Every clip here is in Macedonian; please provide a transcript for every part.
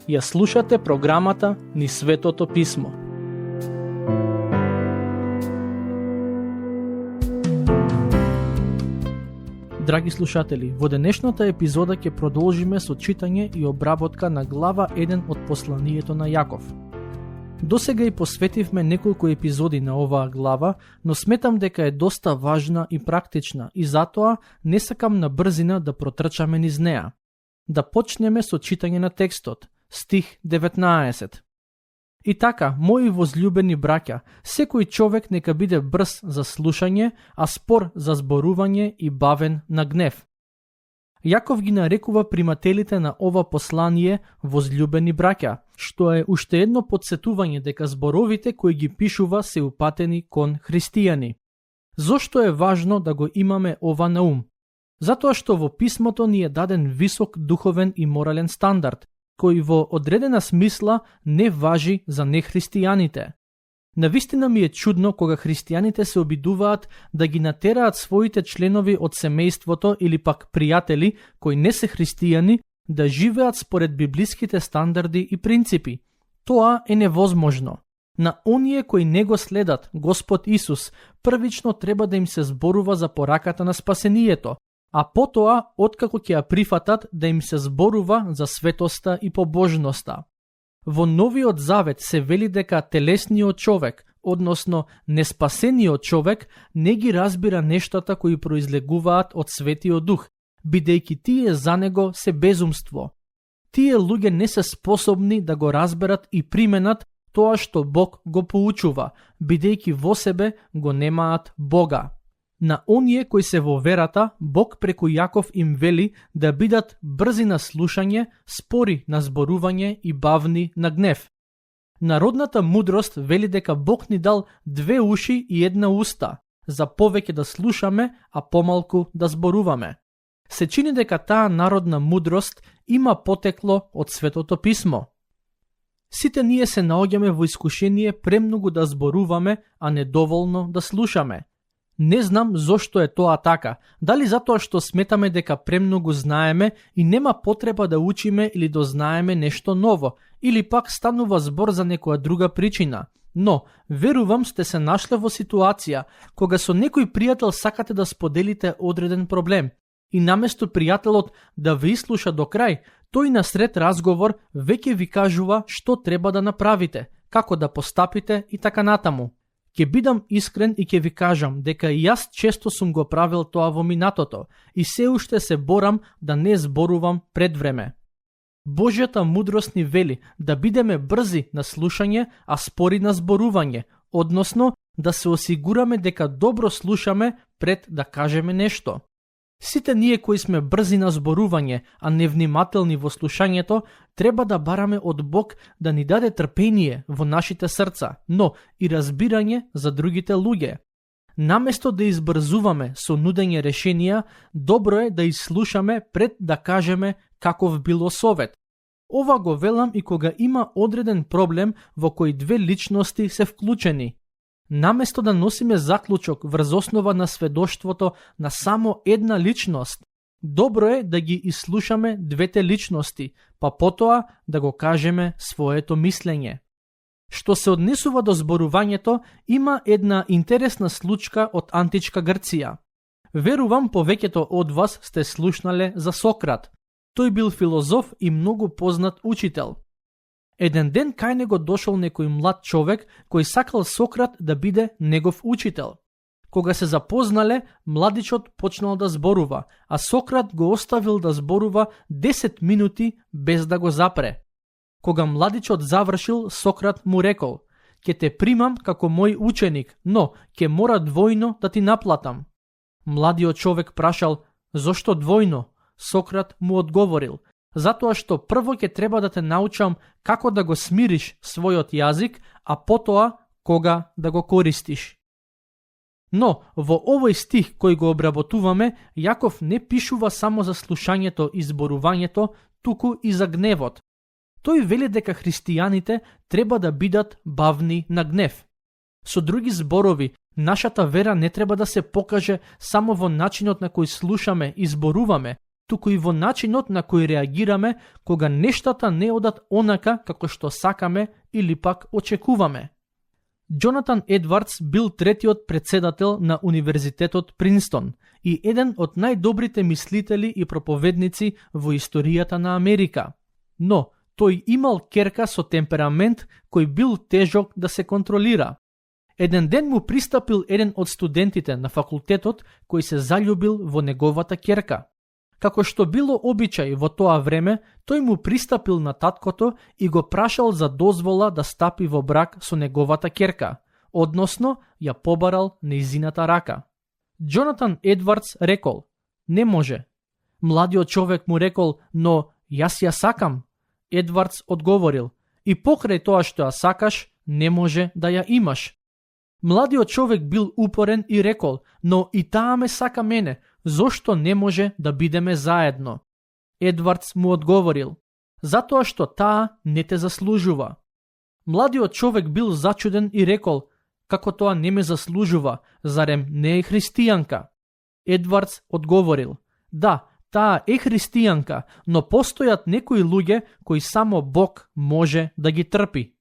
Ја слушате програмата Низ Светото Писмо. Драги слушатели, во денешната епизода ќе продолжиме со читање и обработка на глава 1 од посланието на Јаков. Досега и посветивме неколку епизоди на оваа глава, но сметам дека е доста важна и практична и затоа не сакам на брзина да протрчаме низ неа. Да почнеме со читање на текстот, стих 19. И така, мои возлюбени браќа, секој човек нека биде брз за слушање, а спор за зборување и бавен на гнев. Јаков ги нарекува примателите на ова послание возлюбени браќа, што е уште едно подсетување дека зборовите кои ги пишува се упатени кон христијани. Зошто е важно да го имаме ова на ум? Затоа што во писмото ни е даден висок духовен и морален стандард, кој во одредена смисла не важи за нехристијаните. Навистина ми е чудно кога христијаните се обидуваат да ги натераат своите членови од семејството или пак пријатели кои не се христијани да живеат според библиските стандарди и принципи. Тоа е невозможно. На оние кои не го следат Господ Исус, првично треба да им се зборува за пораката на спасението, а потоа, откако ќе ја прифатат, да им се зборува за светоста и побожноста. Во Новиот Завет се вели дека телесниот човек, односно неспасениот човек, не ги разбира нештата кои произлегуваат од Светиот Дух, бидејќи тие за него се безумство. Тие луѓе не се способни да го разберат и применат тоа што Бог го поучува, бидејќи во себе го немаат Бога. На оние кои се во верата, Бог преку Јаков им вели да бидат брзи на слушање, спори на зборување и бавни на гнев. Народната мудрост вели дека Бог ни дал 2 уши и 1 уста, за повеќе да слушаме, а помалку да зборуваме. Се чини дека таа народна мудрост има потекло од Светото Писмо. Сите ние се наоѓаме во искушение премногу да зборуваме, а недоволно да слушаме. Не знам зошто е тоа така, дали затоа што сметаме дека премногу знаеме и нема потреба да учиме или дознаеме нешто ново, или пак станува збор за некоја друга причина. Но, верувам сте се нашле во ситуација кога со некој пријател сакате да споделите одреден проблем и наместо пријателот да ви слуша до крај, тој насред разговор веќе ви кажува што треба да направите, како да постапите и така натаму. Ке бидам искрен и ке ви кажам дека и јас често сум го правил тоа во минатото и се уште се борам да не зборувам пред време. Божјата мудрост ни вели да бидеме брзи на слушање, а спори на зборување, односно да се осигураме дека добро слушаме пред да кажеме нешто. Сите ние кои сме брзи на зборување, а невнимателни во слушањето, треба да бараме од Бог да ни даде трпение во нашите срца, но и разбирање за другите луѓе. Наместо да избрзуваме со нудење решенија, добро е да изслушаме пред да кажеме каков било совет. Ова го велам и кога има одреден проблем во кој 2 личности се вклучени. Наместо да носиме заклучок врз основа на сведоштвото на само една личност, добро е да ги изслушаме 2 личности, па потоа да го кажеме своето мислење. Што се однесува до зборувањето, има една интересна случка од античка Грција. Верувам повеќето од вас сте слушнале за Сократ. Тој бил филозоф и многу познат учител. Еден ден кај него дошол некој млад човек кој сакал Сократ да биде негов учител. Кога се запознале, младичот почнал да зборува, а Сократ го оставил да зборува 10 минути без да го запре. Кога младичот завршил, Сократ му рекол: "Ке те примам како мој ученик, но ке мора двојно да ти наплатам." Младиот човек прашал: "Зошто двојно?" Сократ му одговорил: "Затоа што прво ќе треба да те научам како да го смириш својот јазик, а потоа кога да го користиш." Но во овој стих кој го обработуваме, Јаков не пишува само за слушањето и зборувањето, туку и за гневот. Тој вели дека христијаните треба да бидат бавни на гнев. Со други зборови, нашата вера не треба да се покаже само во начинот на кој слушаме и зборуваме, туку и во начинот на кој реагираме кога нештата не одат онака како што сакаме или пак очекуваме. Џонатан Едвардс бил третиот претседател на Универзитетот Принстон и еден од најдобрите мислители и проповедници во историјата на Америка. Но тој имал керка со темперамент кој бил тежок да се контролира. Еден ден му пристапил еден од студентите на факултетот кој се заљубил во неговата керка. Како што било обичај во тоа време, тој му пристапил на таткото и го прашал за дозвола да стапи во брак со неговата керка, односно ја побарал нејзината рака. Џонатан Едвардс рекол: "Не може." Младиот човек му рекол: "Но јас ја сакам." Едвардс одговорил: "И покрај тоа што ја сакаш, не може да ја имаш." Младиот човек бил упорен и рекол: "Но и таа ме сака мене, зошто не може да бидеме заедно?" Едвардс му одговорил: "Затоа што таа не те заслужува." Младиот човек бил зачуден и рекол: "Како тоа не ме заслужува, зарем не е христијанка?" Едвардс одговорил: "Да, таа е христијанка, но постојат некои луѓе кои само Бог може да ги трпи."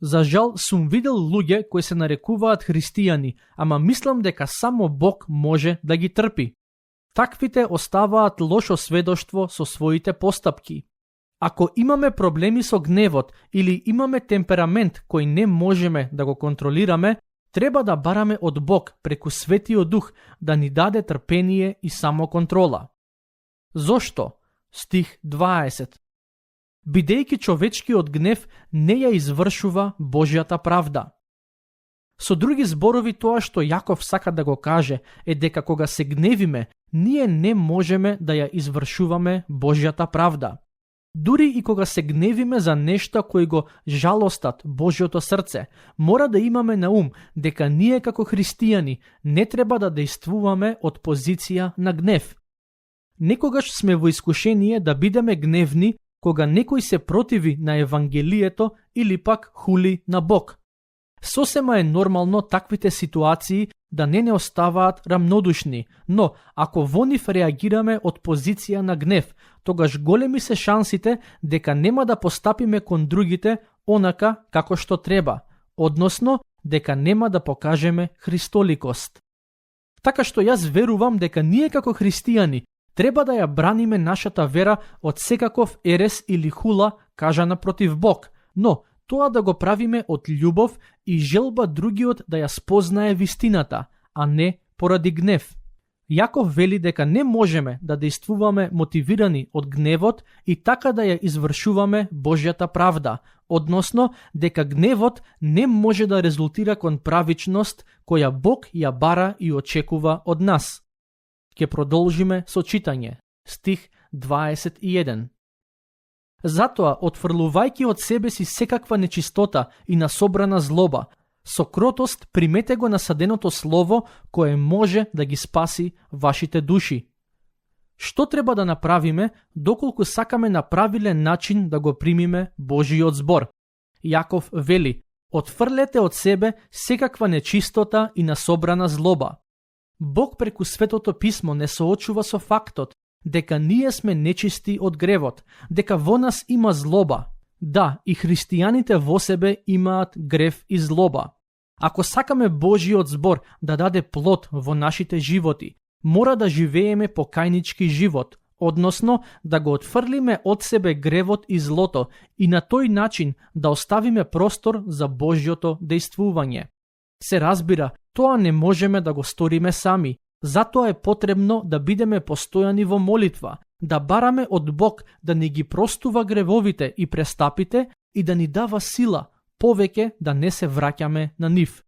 За жал сум видел луѓе кои се нарекуваат христијани, ама мислам дека само Бог може да ги трпи. Таквите оставаат лошо сведоштво со своите постапки. Ако имаме проблеми со гневот или имаме темперамент кој не можеме да го контролираме, треба да бараме од Бог преку Светиот Дух да ни даде трпение и самоконтрола. Зошто? Стих 20. Бидејќи човечкиот гнев не ја извршува Божјата правда. Со други зборови, тоа што Јаков сака да го каже е дека кога се гневиме, ние не можеме да ја извршуваме Божјата правда. Дури и кога се гневиме за нешта кои го жалостат Божјото срце, мора да имаме на ум дека ние како христијани не треба да действуваме од позиција на гнев. Некогаш сме во искушение да бидеме гневни кога некој се противи на Евангелието или пак хули на Бог. Сосема е нормално таквите ситуации да не оставаат рамнодушни, но ако во нив реагираме од позиција на гнев, тогаш големи се шансите дека нема да постапиме кон другите онака како што треба, односно дека нема да покажеме христоликост. Така што јас верувам дека ние како христијани треба да ја браниме нашата вера од секаков ерес или хула кажана против Бог, но тоа да го правиме од љубов и желба другиот да ја спознае вистината, а не поради гнев. Јаков вели дека не можеме да действуваме мотивирани од гневот и така да ја извршуваме Божјата правда, односно дека гневот не може да резултира кон правичност која Бог ја бара и очекува од нас. Ке продолжиме со читање. Стих 21. Затоа, отфрлувајќи од себе си секаква нечистота и насобрана злоба, со кротост примете го насаденото слово кое може да ги спаси вашите души. Што треба да направиме доколку сакаме на правилен начин да го примиме Божиот збор? Јаков вели: отфрлете од себе секаква нечистота и насобрана злоба. Бог преку Светото писмо не соочува со фактот дека ние сме нечисти од гревот, дека во нас има злоба. Да, и христијаните во себе имаат грев и злоба. Ако сакаме Божиот збор да даде плод во нашите животи, мора да живееме покајнички живот, односно да го отфрлиме од себе гревот и злото и на тој начин да оставиме простор за Божјото дејствување. Се разбира, тоа не можеме да го сториме сами, затоа е потребно да бидеме постојани во молитва, да бараме од Бог да ни ги простува гревовите и престапите и да ни дава сила повеќе да не се враќаме на нив.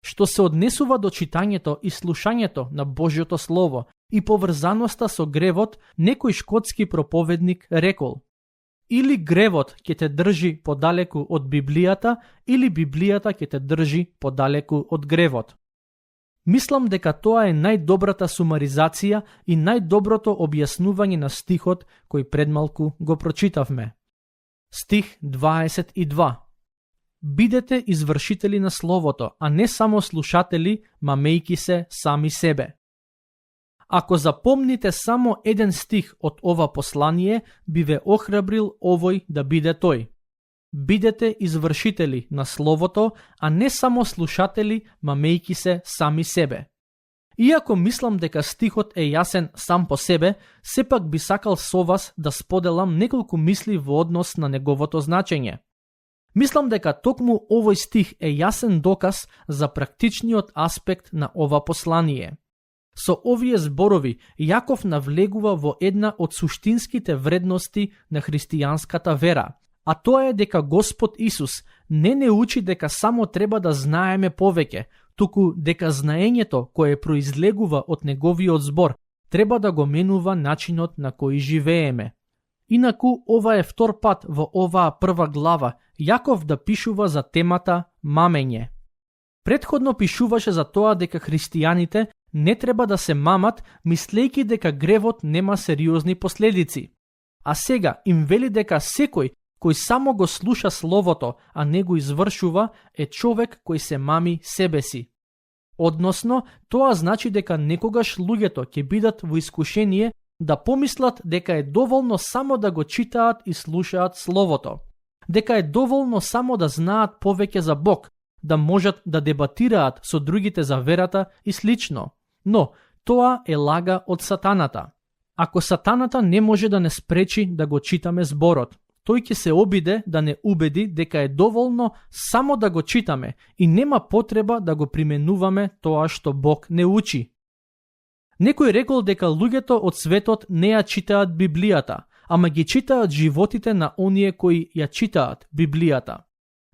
Што се однесува до читањето и слушањето на Божјото Слово и поврзаноста со гревот, некој шкотски проповедник рекол: или гревот ќе те држи подалеку од Библијата, или Библијата ќе те држи подалеку од гревот. Мислам дека тоа е најдобрата сумаризација и најдоброто објаснување на стихот кој предмалку го прочитавме. Стих 22. Бидете извршители на Словото, а не само слушатели, мамејки се сами себе. Ако запомните само еден стих од ова послание, би ве охрабрил овој да биде тој. Бидете извршители на Словото, а не само слушатели, мамејки се сами себе. Иако мислам дека стихот е јасен сам по себе, сепак би сакал со вас да споделам неколку мисли во однос на неговото значење. Мислам дека токму овој стих е јасен доказ за практичниот аспект на ова послание. Со овие зборови, Јаков навлегува во една од суштинските вредности на христијанската вера, а тоа е дека Господ Исус не учи дека само треба да знаеме повеќе, туку дека знаењето кое произлегува од неговиот збор треба да го менува начинот на кој живееме. Инаку, ова е втор пат во оваа прва глава Јаков да пишува за темата мамење. Предходно пишуваше за тоа дека христијаните не треба да се мамат, мислејќи дека гревот нема сериозни последици. А сега им вели дека секој кој само го слуша Словото, а не го извршува, е човек кој се мами себе си. Односно, тоа значи дека некогаш луѓето ќе бидат во искушение да помислат дека е доволно само да го читаат и слушаат Словото, дека е доволно само да знаат повеќе за Бог, да можат да дебатираат со другите за верата и слично. Но, тоа е лага од сатаната. Ако сатаната не може да не спречи да го читаме зборот, тој ќе се обиде да не убеди дека е доволно само да го читаме и нема потреба да го применуваме тоа што Бог не учи. Некој рекол дека луѓето од светот не ја читаат Библијата, ама ги читаат животите на оние кои ја читаат Библијата.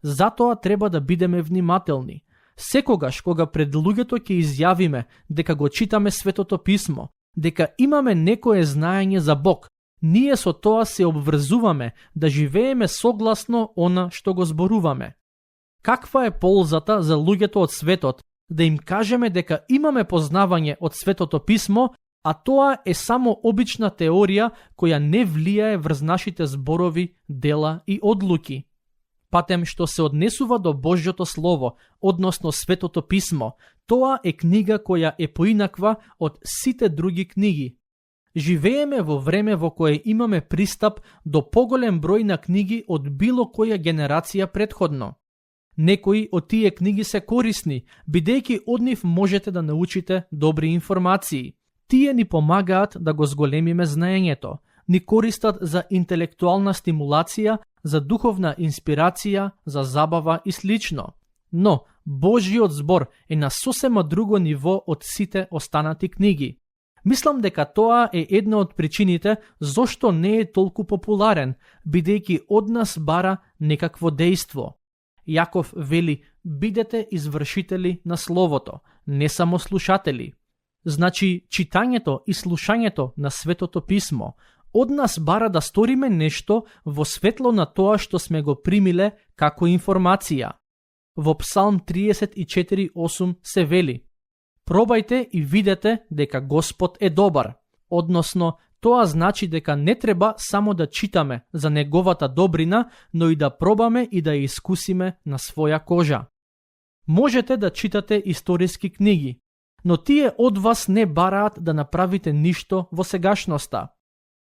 Затоа треба да бидеме внимателни. Секогаш кога пред луѓето ќе изјавиме дека го читаме Светото Писмо, дека имаме некое знаење за Бог, ние со тоа се обврзуваме да живееме согласно она што го зборуваме. Каква е ползата за луѓето од светот да им кажеме дека имаме познавање од Светото Писмо, а тоа е само обична теорија која не влијае врз нашите зборови, дела и одлуки? Патем што се однесува до Божјото Слово, односно Светото Писмо, тоа е книга која е поинаква од сите други книги. Живееме во време во кое имаме пристап до поголем број на книги од било која генерација предходно. Некои од тие книги се корисни, бидејќи од нив можете да научите добри информации. Тие ни помагаат да го зголемиме знаењето, ни користат за интелектуална стимулација, за духовна инспирација, за забава и слично. Но Божјиот збор е на сосема друго ниво од сите останати книги. Мислам дека тоа е една од причините зошто не е толку популарен, бидејќи од нас бара некакво дејство. Јаков вели: бидете извршители на Словото, не само слушатели. Значи, читањето и слушањето на Светото Писмо од нас бара да сториме нешто во светло на тоа што сме го примиле како информација. Во Псалм 34:8 се вели: пробајте и видете дека Господ е добар. Односно, тоа значи дека не треба само да читаме за неговата добрина, но и да пробаме и да ја искусиме на своја кожа. Можете да читате историски книги, но тие од вас не бараат да направите ништо во сегашноста.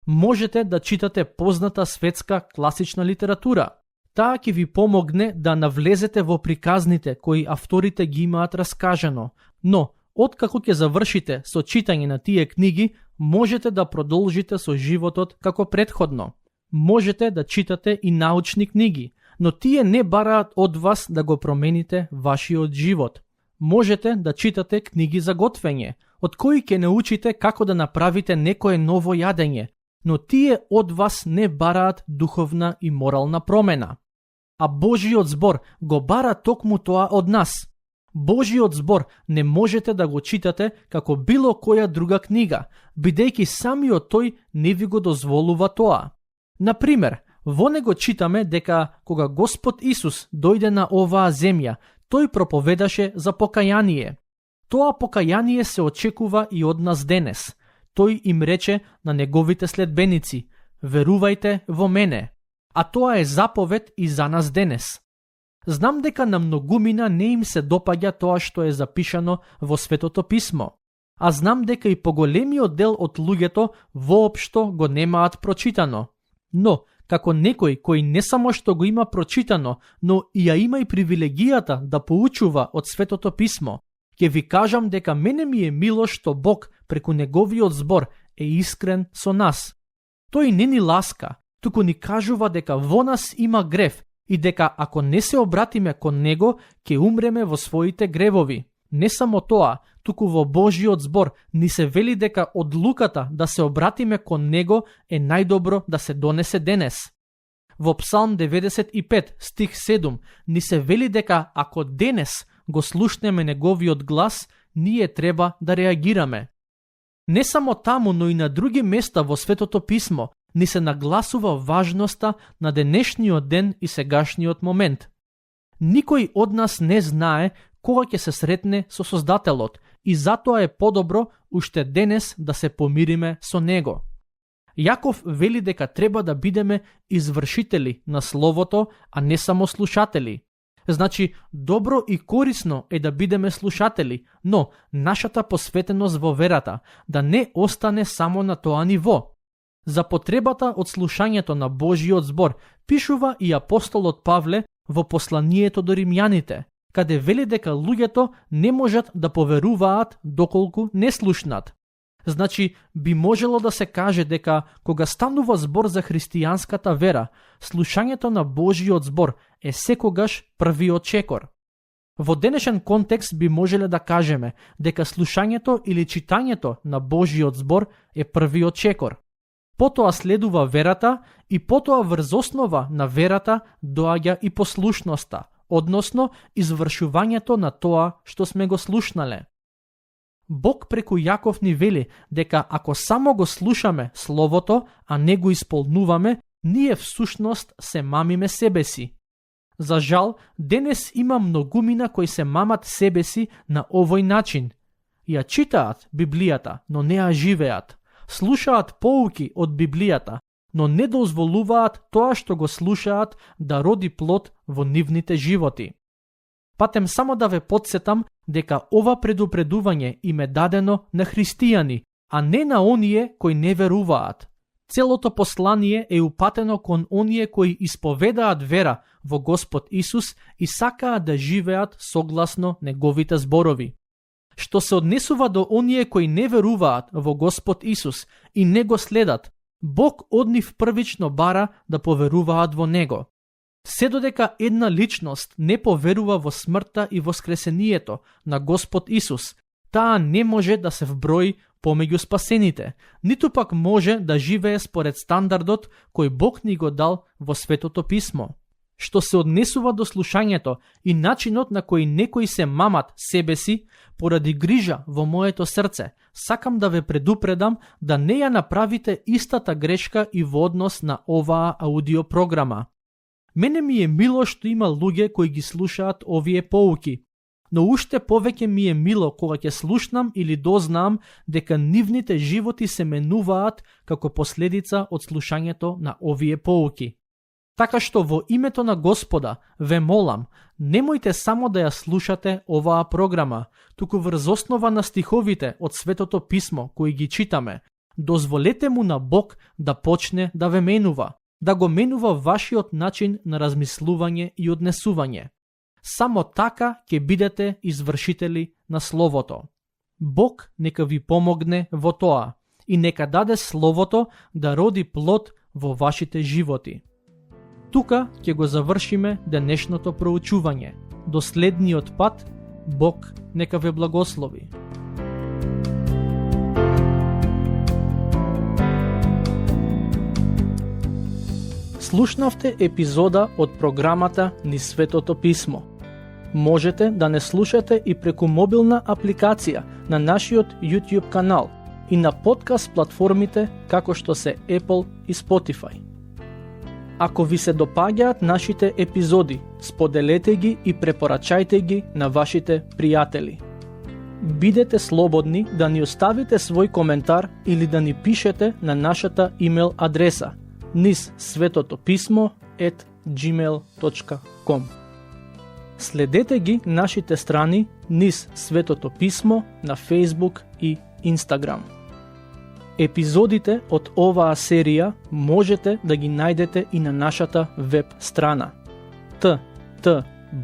Можете да читате позната светска класична литература. Таа ќе ви помогне да навлезете во приказните кои авторите ги имаат раскажано, но откако ќе завршите со читање на тие книги, можете да продолжите со животот како предходно. Можете да читате и научни книги, но тие не бараат од вас да го промените вашиот живот. Можете да читате книги за готвење, од кои ќе научите како да направите некое ново јадење, но тие од вас не бараат духовна и морална промена. А Божиот збор го бара токму тоа од нас. Божиот збор не можете да го читате како било која друга книга, бидејќи самиот тој не ви го дозволува тоа. Например, во него читаме дека кога Господ Исус дојде на оваа земја, тој проповедаше за покаяние. Тоа покаяние се очекува и од нас денес. Тој им рече на неговите следбеници: верувајте во мене. А тоа е заповед и за нас денес. Знам дека на многумина не им се допаѓа тоа што е запишано во Светото писмо, а знам дека и поголемиот дел од луѓето воопшто го немаат прочитано. Но, како некој кој не само што го има прочитано, но и ја има и привилегијата да поучува од Светото писмо, ќе ви кажам дека мене ми е мило што Бог преку неговиот збор е искрен со нас. Тој не ни ласка, туку ни кажува дека во нас има грев и дека ако не се обратиме кон него, ќе умреме во своите гревови. Не само тоа, туку во Божиот збор ни се вели дека одлуката да се обратиме кон него е најдобро да се донесе денес. Во Псалм 95, стих 7, ни се вели дека ако денес го слушнеме неговиот глас, ние треба да реагираме. Не само таму, но и на други места во Светото писмо ни се нагласува важноста на денешниот ден и сегашниот момент. Никој од нас не знае кога ќе се сретне со Создателот и затоа е подобро уште денес да се помириме со него. Јаков вели дека треба да бидеме извршители на Словото, а не само слушатели. Значи, добро и корисно е да бидеме слушатели, но нашата посветеност во верата да не остане само на тоа ниво. За потребата од слушањето на Божиот збор пишува и апостолот Павле во посланието до римјаните, каде вели дека луѓето не можат да поверуваат доколку не слушнат. Значи, би можело да се каже дека кога станува збор за христијанската вера, слушањето на Божиот збор е секогаш првиот чекор. Во денешен контекст би можеле да кажеме дека слушањето или читањето на Божиот збор е првиот чекор. Потоа следува верата и потоа врз основа на верата доаѓа и послушноста, односно извршувањето на тоа што сме го слушнале. Бог преку Јаков ни вели дека ако само го слушаме Словото, а не го исполнуваме, ние всушност се мамиме себе си. За жал, денес има многумина кои се мамат себе си на овој начин. Ја читаат Библијата, но не ја живеат. Слушаат поуки од Библијата, но не дозволуваат тоа што го слушаат да роди плод во нивните животи. Патем само да ве подсетам дека ова предупредување им е дадено на христијани, а не на оние кои не веруваат. Целото послание е упатено кон оние кои исповедаат вера во Господ Исус и сакаат да живеат согласно неговите зборови. Што се однесува до оние кои не веруваат во Господ Исус и не го следат, Бог од нив првично бара да поверуваат во Него. Се додека една личност не поверува во смртта и воскресението на Господ Исус, таа не може да се вброи помеѓу спасените, ниту пак може да живее според стандардот кој Бог ни го дал во Светото писмо. Што се однесува до слушањето и начинот на кој некои се мамат себе си, поради грижа во моето срце, сакам да ве предупредам да не ја направите истата грешка и во однос на оваа аудиопрограма. Мене ми е мило што има луѓе кои ги слушаат овие поуки, но уште повеќе ми е мило кога ќе слушнам или дознаам дека нивните животи се менуваат како последица од слушањето на овие поуки. Така што во името на Господа ве молам, немојте само да ја слушате оваа програма, туку врз основа на стиховите од Светото писмо кои ги читаме, дозволете му на Бог да почне да ве менува, да го менува вашиот начин на размислување и однесување. Само така ќе бидете извршители на Словото. Бог нека ви помогне во тоа и нека даде Словото да роди плод во вашите животи. Тука ќе го завршиме денешното проучување. До следниот пат, Бог нека ве благослови. Слушнавте епизода од програмата Низ Светото писмо. Можете да не слушате и преку мобилна апликација на нашиот YouTube канал и на подкаст платформите како што се Apple и Spotify. Ако ви се допаѓаат нашите епизоди, споделете ги и препорачајте ги на вашите пријатели. Бидете слободни да ни оставите свој коментар или да ни пишете на нашата имейл адреса nizsvetotopисmo@gmail.com. Следете ги нашите страни низ Светото писмо на Facebook и Instagram. Епизодите од оваа серија можете да ги најдете и на нашата веб страна ttb.twr.org.